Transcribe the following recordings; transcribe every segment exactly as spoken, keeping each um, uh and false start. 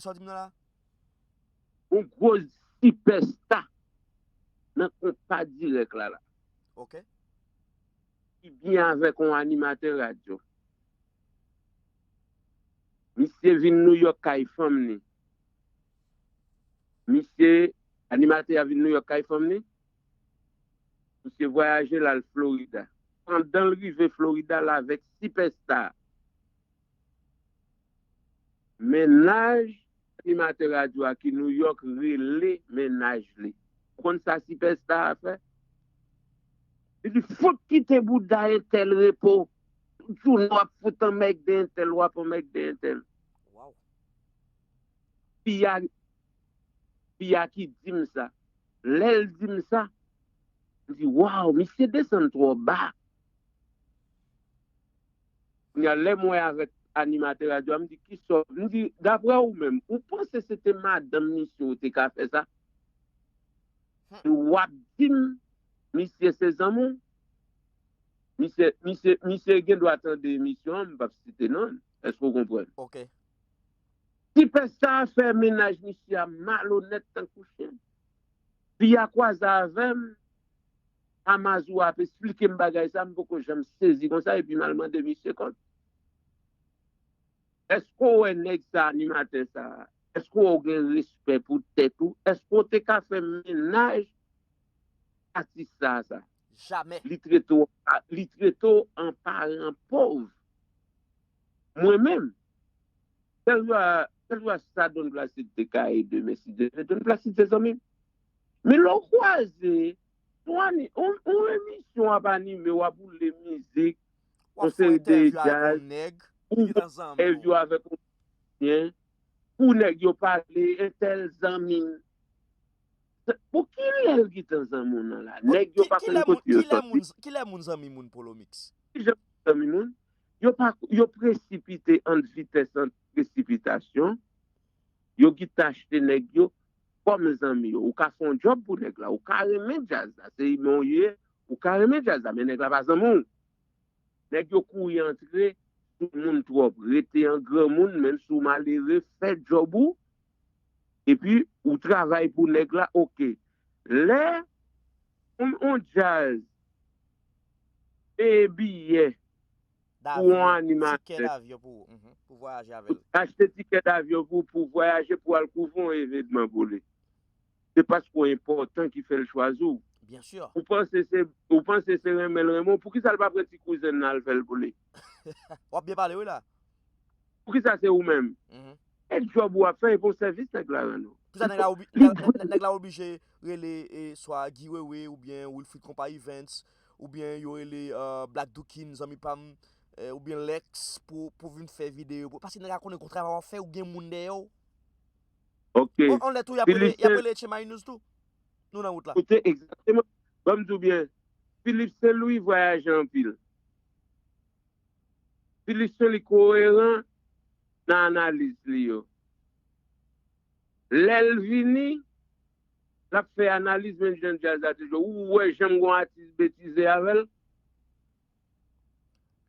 Sa w di m nan la? Yon gwo sipèsta nan konpa dirèk la la. Ok. Ki byen avèk yon animatè radyo. Misye vin Nouyòk kay fanm ni. Misye, animatè a vin Nouyòk kay fanm ni. Misye vwayaje l al Florida. Pandan l rive Florida, l avèk sipèsta a. Mennaj animatè radyo a ki Nouyòk rele mennaj li. Ou konn sa sipèsta a fè? Li di, "Fout kite bouda entèl repo. Tout jounen w ap fout anmègde entèl, w ap anmègde entèl." Wow. Fi a, fi a ki di m sa. Lè l di m sa, m di, "Waw, misye desann twò ba." Kounye a, lè m wè avèk animatè radyo a, m di, "Ki sòt?" M di, "Daprè ou menm, ou panse se te madanm misye ou te ka fè sa?" W ap di m, misye se zanmi w? Misye, misye, misye gen dwa tande emisyon an, m p ap site non l. Èske w konprann? Ok. Sipèsta a fè mennaj misye a malonèt tankou chen. Fi a kwaze avè m, Amazou ap esplike m bagay sa, m poko janm sezi konsa, epi m al mande misye kòb. Èske w wè nèg sa, animatè sa, èske w gen respè pou tèt ou? Èske w te ka fè mennaj atis sa sa? Jamè. Li trete w, li trete w an paran pòv. Mwen menm, kèlkeswa kèlkeswa sa Don Placide te ka ede, men si Dye vle, Don Placide se zanmi m. Men lè w kwaze, yon, yon emisyon w ap anime, w ap boule mizik, yon seri de djaz, ou fè entèvyou avèk yon mizisyen, pou nèg yo pale, entèl zanmi m. Pou kilè l gentan zanmi w nan la? Nèg yo pa konn kote yo sòti. Kilè moun zanmi moun Polo Mix? Kijan zanmi moun? Yo pa, yo presipite ant vitès, ant presipitasyon. Yo gentan achte nèg yo kòm zanmi yo. Ou ka fè yon djòb pou nèg la. Ou ka renmen djaz la. Se imen w ye. Ou ka renmen djaz la. Men nèg la pa zanmi w. Nèg yo kouri antre sou moun twòp. Rete an granmoun, menm si w malere, fè djòb ou. Epi, ou travay pou nèg la, oke. Lè yon, yon djaz peye biyè pou yon animatè, achte tikè davyon pou, pou vwayaje pou, pou al kouvri yon evenman pou li. Se paske w enpòtan ki fè l chwazi w. Ou panse se, ou panse se renmen l renmen w, poukisa l pa pran ti kouzen nan al fè l pou li? W ap byen pale wi la. Poukisa se ou menm? E djòb ou ap fè, e pou sèvis nèg la rann ou. Poukisa nèg la obi, nèg la oblije rele swa Guy Wewe oubyen Wilfrid Compa Events, oubyen yo rele Black Dukin, zanmi pa m, oubyen Lex pou, pou vin fè videyo? Paske nèg la konnen gon travay w ap fè, ou gen moun dèyè w. Ok. On lè tou y ap rele, y ap rele H M I News tou. Nou nan wout la. Koute, egzakteman. Ban m di w byen. Philippe Saint Louis vwayaje anpil. Philippe Saint Louis koeran nan analiz li yo. Lè l vini, l ap fè analiz menm jan djaz la te jwe. Ou wè janm gon atis betize avè l?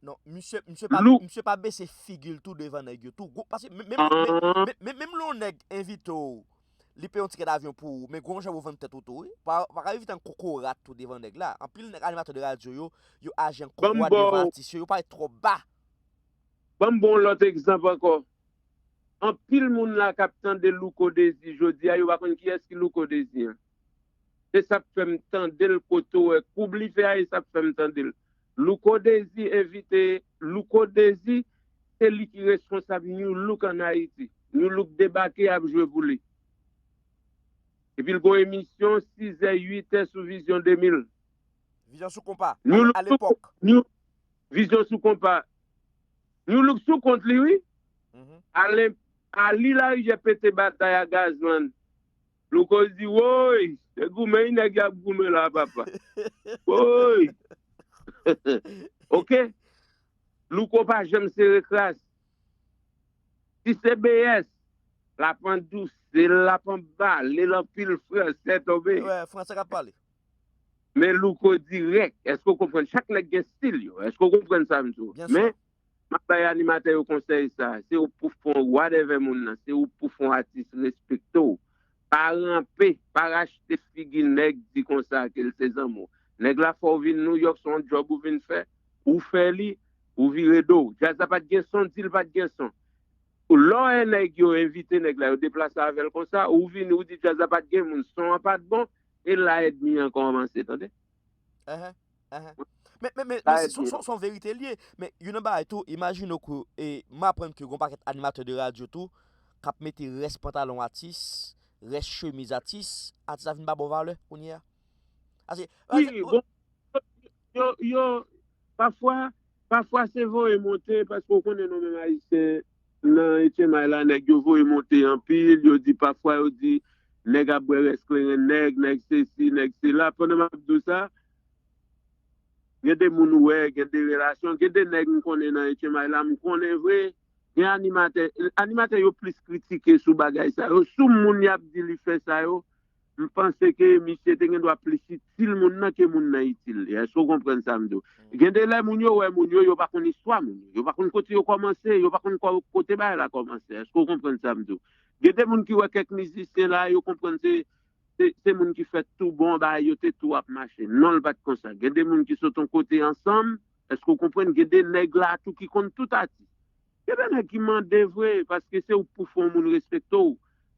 Non, misye, misye pa, misye pa bese figi l tou devan nèg yo tou. Paske menm, menm, menm lè yon nèg envite w, li peye yon tikè davyon pou ou, men gon jan pou vann tèt ou tou wi. Pa, pa ka evite an kokorat tou devan nèg la. Anpil nèg animatè de radyo yo, yo aji an kokorat devan atis yo, yo parèt twò ba. Ban m ba w lòt egzanp ankò. Anpil moun la k ap tande Louko Dezi jodi a, yo pa konn kiyès ki Louko Dezi an. Se sa k fè m tande l kote w wè koub li fè a, e sa k fè m tande l. Louko Dezi envite, Louko Dezi, se li ki responsab New Look ann Ayiti. New Look debake, ap jwe pou li. Epi l gon emisyon sizè, uitè sou Vizyon de mil. Vizyon sou konpa, alepòk. Vizyon sou konpa. New Look sou kont li wi. Alen, Ali Larivière pete batay a Gazman. Louko di, woy, se goumen wi nèg y ap goumen la papa. Woy. Ok. Louko pa janm sere kras. Si se B S, l ap andouse l, l ap anbale l anpil fransè tonbe. Fransè k ap pale. Men Louko dirèk. Èske w konprann? Chak nèg gen stil yo. Èske w konprann sa m di w? Men, M ap bay animatè yo konsèy sa. Se ou k pou fè yon whatever moun nan. Se ou k pou fè yon atis respekte w. Pa ranpe, pa rachte figi nèg di konsa ke l se zanmi w. Nèg la fè w vin Nouyòk, se yon djòb ou vin fè. Ou fè li, ou vire do w. Djaz la pa t gen son, di l pa t gen son. Lè w wè nèg yo envite nèg la, yo deplase avè l konsa, ou vini, ou di djaz la pa t gen moun, son an pa t bon, e la ènmi an kòmanse, tande? Ahan, ahan. Men, men, men, men se, se, se, se yon verite l ye. Men youn nan bagay tou, imajine w ke, e, m aprann ke gon pakèt animatè de radyo tou, k ap mete rès pantalon atis, rès chemiz atis, atis la vin ba bon valè kounye a. Ase, Wi, bon, yo, yo, pafwa, pafwa se voye monte, paske w konnen nou menm Ayisyen, nan H M I la, nèg yo voye monte anpil, yo di pafwa, yo di, nèg ap bwè rès kleren nèg, nèg sesi, nèg sela. Pandan m ap di w sa, gen de moun ou wè, gen de relasyon, gen de nèg m konnen nan H M I la, m konnen vre, gen animatè, animatè yo plis kritike sou bagay sa yo, sou moun y ap di li fè sa yo, m panse ke misye te gen dwa plis itil moun nan ke moun nan itil li. Èske w konprann sa m di w? Gen de lè moun yo wè moun yo, yo pa konn istwa moun yo. Yo pa konn kote yo kòmanse, yo pa konn kò- kote bagay la kòmanse. Èske w konprann sa m di w? Gen de moun ki wè kèk mizisyen la, yo konprann se, se, se moun ki fèt tou bon, bagay yo te tou ap mache. Non, l pa t konsa. Gen de moun ki sot yon kote ansanm, èske w konprann? Gen de nèg la tou ki konn tout atis. Gen de nèg ki mande vre, paske se ou k pou fè yon moun respekte w.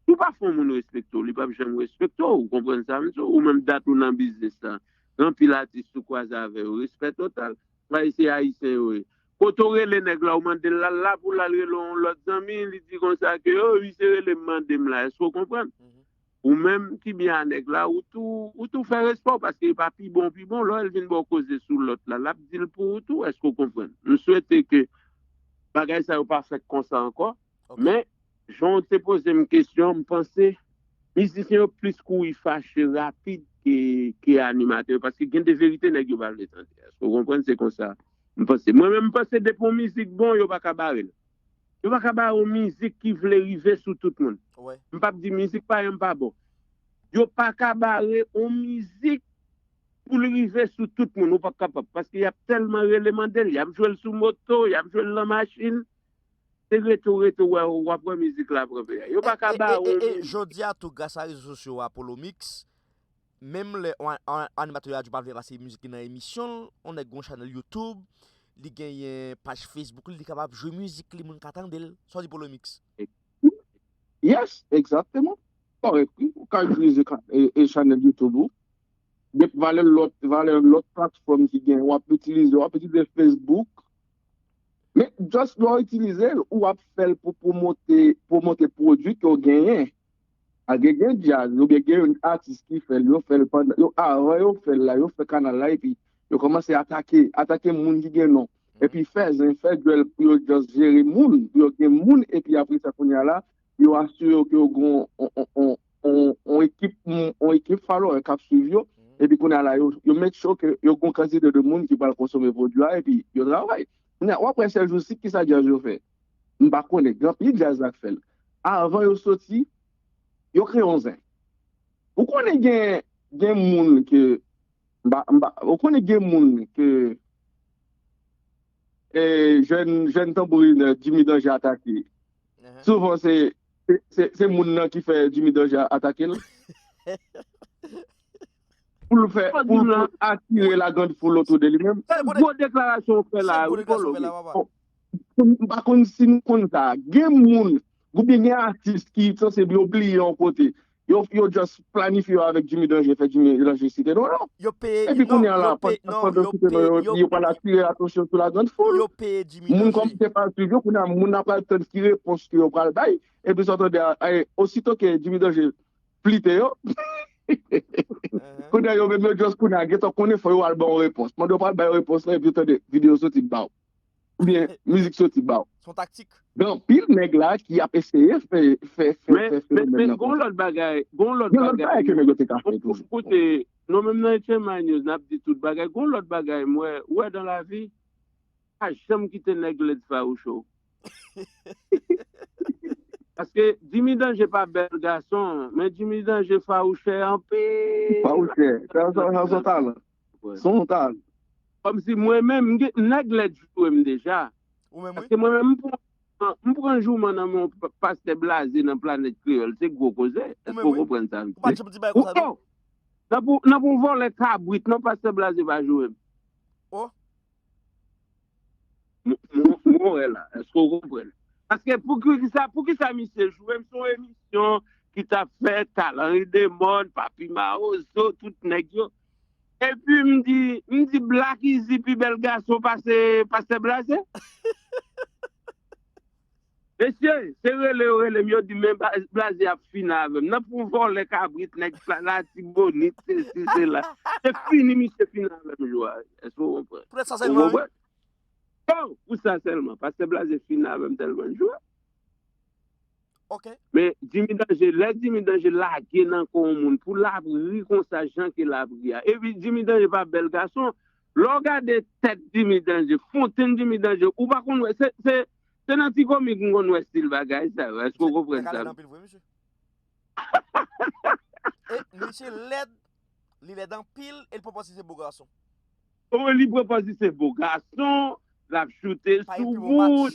Si w pa fè yon moun respekte w, li p ap janm respekte w. Ou konprann sa m di w? Ou menm dat ou nan biznis la, gen anpil atis ou kwaze avè yo, respè total. Bay se Ayisyen yo ye. Kote w rele nèg la, ou mande l, l al la pou l al rele yon lòt zanmi, li di konsa ke, o, misye rele m mande m la, èske w konprann? Ou menm ki byen a nèg la, ou tou, ou tou fè respè w, paske li pa pi bon, pi bon, lè w wè l vin ba w koze sou lòt la, l ap di l pou ou tou, èske w konprann? M swete ke bagay sa yo pa fèt konsa ankò, men jan w te poze m kesyon, m panse mizisyen yo plis kouri fache rapid ke, ke animatè yo, paske gen de verite nèg yo pa vle tande. Èske w konprann? Se konsa m panse. Mwen menm, m panse depi yon mizik bon, yo pa ka bare l. Yo pa ka bare yon mizik ki vle rive sou tout moun. M p ap di mizik pa yon pa bon. Yo pa ka bare yon mizik pou l rive sou tout moun. Ou pa kapab. Paske y ap tèlman rele mande l. Y ap jwe l sou moto, y ap jwe l nan machin. Se rete w rete w wè, w ap wè mizik la pran peyi a. Yo pa ka bare yon mizik. Jodi a tou, gras a rezo sosyo a, Polo Mix, menm lè yon, yon animatè radyo pa vle pase mizik li nan emisyon l, yon nèg gen yon chanèl YouTube, li genyen paj Facebook li, li kapab jwe mizik li, moun ka tande l. Sa w di, Polo Mix? Yes, egzakteman. Kòrèk, wi. Ou ka itilize chanèl YouTube ou. Gen valè lòt, valè lòt platfòm ki gen, w ap itilize, w ap itilize Facebook. Men just lè w itilize l, ou ap fè l pou pwomote, pwomote pwodui ke w genyen. A gen, gen djaz, oubyen gen yon atis ki fè l, yo fè l pandan, yo, avan yo fè l la, yo fè kanal la, epi yo kòmanse atake, atake moun ki gen non. Epi fè zen, fè djwèl pou yo just jere moun, pou yo gen moun, epi apre sa kounye a la, yo asire yo ke yo gen yon, yon, yon, yon, yon ekip, yon ekip follower k ap swiv yo, epi kounye a la, yo, yo make sure ke yo gen yon kantite de moun ki pral konsome pwodui a, epi yo travay. Kounye a, w ap wè sèl jou si kisa djaz yo fè. M pa konnen, gen anpil djaz la k fè l. Avan yo soti, yo kreye yon zen. Ou konnen gen, gen moun ke, m pa, m pa, ou konnen gen moun ke e, jèn, jèn tanbourinè Jimmy Danger atake. Souvan se, se, se, se moun nan ki fè Jimmy Danger atake l. Pou l fè, pou l atire la grande foule autour de li menm. Se gwo deklarasyon w fè la, wi, Polo. M pa konn si nou konn sa. Gen moun, oubyen gen atis ki sanse yo bliye yon kote. Yo, yo just planifye yo avèk Jimmy Danger, fè Jimmy Danger site non yo. Yo peye, epi kounye a la, pandan yo site non yo, yo pral atire atansyon sou la grande foule. Yo peye Jimmy Danger. Moun kòmanse pa swiv yo, kounye a moun nan pral tann ki repons ke yo pral bay. Epi sa w tande a, osito ke Jimmy Danger flite yo, kounye a yo menm yo just kounye a gentan konnen fò yo al ba yon repons. Pandan yo pral bay repons lan, epi yo tande videyo soti baw. Oubyen mizik soti ba w. Se yon taktik. Gen anpil nèg la ki ap eseye fè, fè, fè, fè fenomèn nan konsa. Men, men, men gen yon lòt bagay, gen yon lòt bagay. Gen lòt bagay ke nèg yo te ka fè toujou. Koute, nou menm nan H M I News, n ap di tout bagay. Gen yon lòt bagay, m wè, ou wè dans la vie, pa janm kite nèg lèd fawouche w. Paske Jimmy Danger pa bèl gason, men Jimmy Danger fawouchè anpil. Fawouchè, sa, sa, sa, sa, talan. Se yon talan. Kòmsi mwen menm, nèg lèd joure m deja. Ou menm, wi. Paske mwen menm, m pran, m pran jouman nan men yon pa- pastè blaze nan Planèt Kreyòl. Se gwo koze. Èske w konprann sa m di? Ou pa janm di bagay konsa, non? Nan pou, nan pou vòlè kabrit, non, pastè blaze pa joure m. Oh. M wè la. Èske w konprann? Paske pou ki sa, pou ki sa misye joure m? Se yon emisyon ki t ap fèt, Carl Henry Demon, Papi Mawozo, tout nèg yo. Epi m di, m di Black Easy pi bèl gason pase pastè blaze. Mesye, se rele yo rele m, yo di men blaze ap fini avè m. Nan pou vòlè kabrit, nèg Latibonit, se si, se la. Se fini, misye fini avè m jou a. Èske w konprann? Poutèt sa sèlman, wi. Bon, pou sa sèlman. Pastè blaze fini avè m tèlman jou a. Men Jimmy Danje, lè Jimmy Danje lage nan kò yon moun pou l ap ri konsa, jan ke l ap ri a. Epi Jimmy Danje pa bèl gason. Lè w gade tèt Jimmy Danje, fontenn Jimmy Danje, ou pa konn wè, se, se, se nan ti komik m konn wè stil bagay sa yo. Èske w konprann sa? E misye lèd, li lèd anpil, e li pran pòz li se bo gason. Li pran pòz li se bo gason, l ap choute sou moun.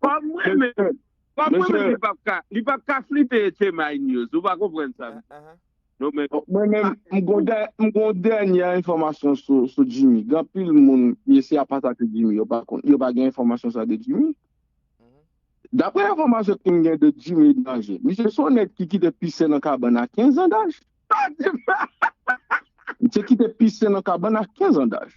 Kòm mwen menm, kòm mwen menm, li p ap ka, li p ap ka flipe Etche My News. Ou pa konprann sa m di? Non, men mwen menm, m gon dè- m gon dènye enfòmasyon sou, sou Jimmy. Gen anpil moun ki eseye ap atake Jimmy, yo pa konn, yo pa gen enfòmasyon sa de Jimmy. Daprè enfòmasyon ke m gen de Jimmy Danje, misye se yon nèg ki kite pise nan kabann a kenz an daj. Misye kite pise nan kabann a kenz an daj.